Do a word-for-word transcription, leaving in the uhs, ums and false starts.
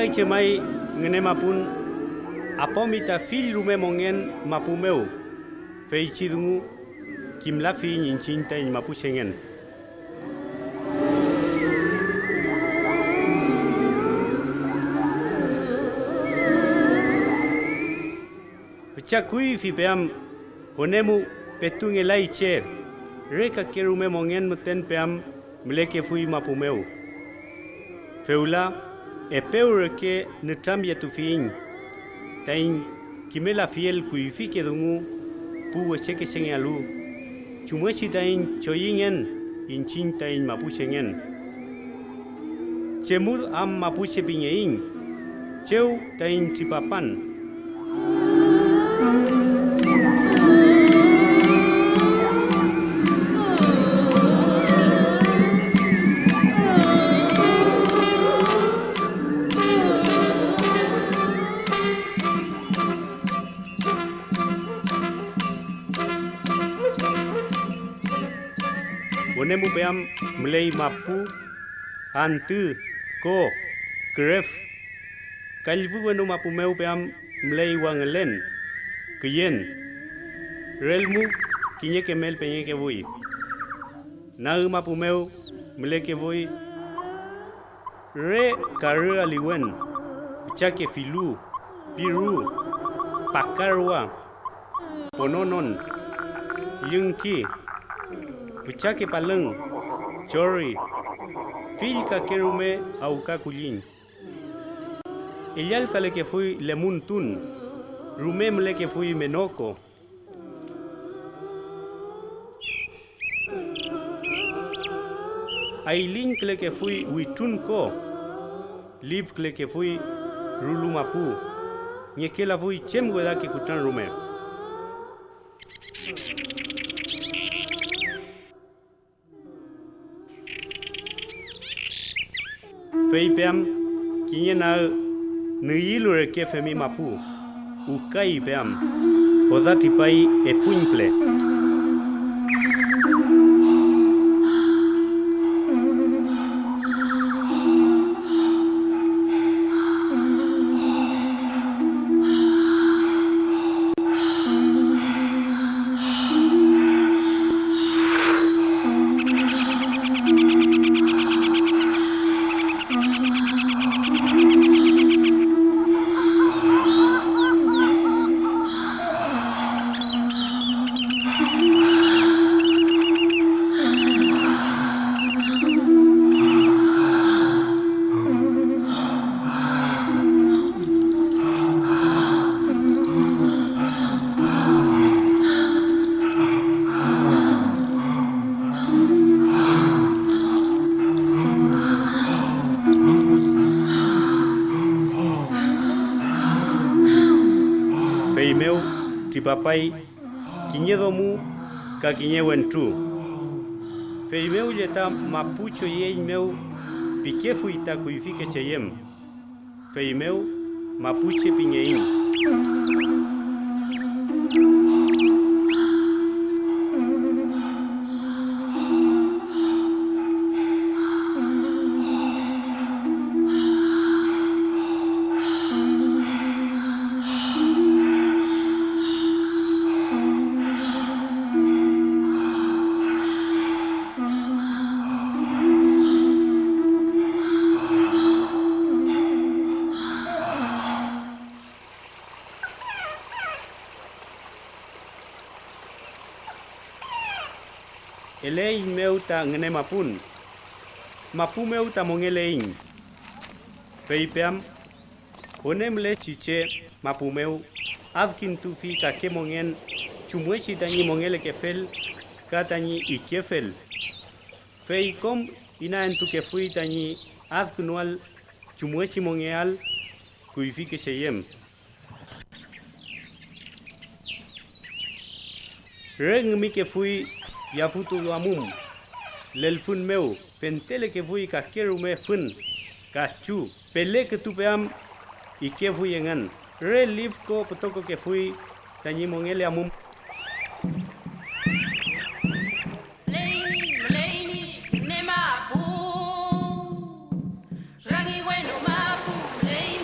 Chem may ngünemapun, apümi ta fill rume mongen mapu mew. Feychi dungu kimlafiyiñ iñchiñ taiñ mapuchengen. Fücha kuyfi pe am, wüne mu petu ngelay che, re kake rume mongen müten pe am mülekefuy mapu mew. Fewla, epew reke nütramyetufiyiñ taiñ kimelafiel kuyfike dungu pu wechekechengealu, chumngechi taiñ choyingen iñchiñ taiñ mapuchengen. ¿Chemud am mapuche pingeiñ? Chew taiñ tripapan. Wüne mu pe am müley mapu, antü, ko, kürüf. Kallfü wenu mapu mew pe am müley wangülen, küyen. Relmu kiñeke mel pengekefuy. Nag mapu mew mülekefuy re karü aliwen, füchake filu, piru, pakarwa, pononon, llüngki, füchake palüng, chori, fill kake rume awka kulliñ. Ellalkalekefuy lemuntun, rume mülekefuy menoko. Ayliñkülekefuy witrun ko, lifkülekefuy rulu mapu, ngekelafuy chem wedake kutran rume. Fey pe am kiñe nag nüyilu reke femi mapu, ukay pe am, oda tripay epuñpüle. Feymew tripapay kiñe domo ka kiñe wentru. Feymew lle ta mapu choyüeiñ mew pikefuy ta kuyfike cheyem. Feymew mapuche pingeiñ. Eleeiñmew ta ngünemapun, mapu mew ta mongeleiñ. Feype am, wüne mülechi che mapu mew adkintufi kake mongen chumngechi tañi mongelekefel ka tañi ikefel. Fey kom inaentukefuy tañi adkünual chumngechi mongeael kuyfike cheyem. Re ngümikefuy yafütuduamum, lelfün mew fentelekefuy kake rume fün, kachu, pele kütupe am ikefuy engün, re lifko pütokokefuy tañi mongeleamum. Müleymi, müleymi küme mapu, rangi wenu mapu müley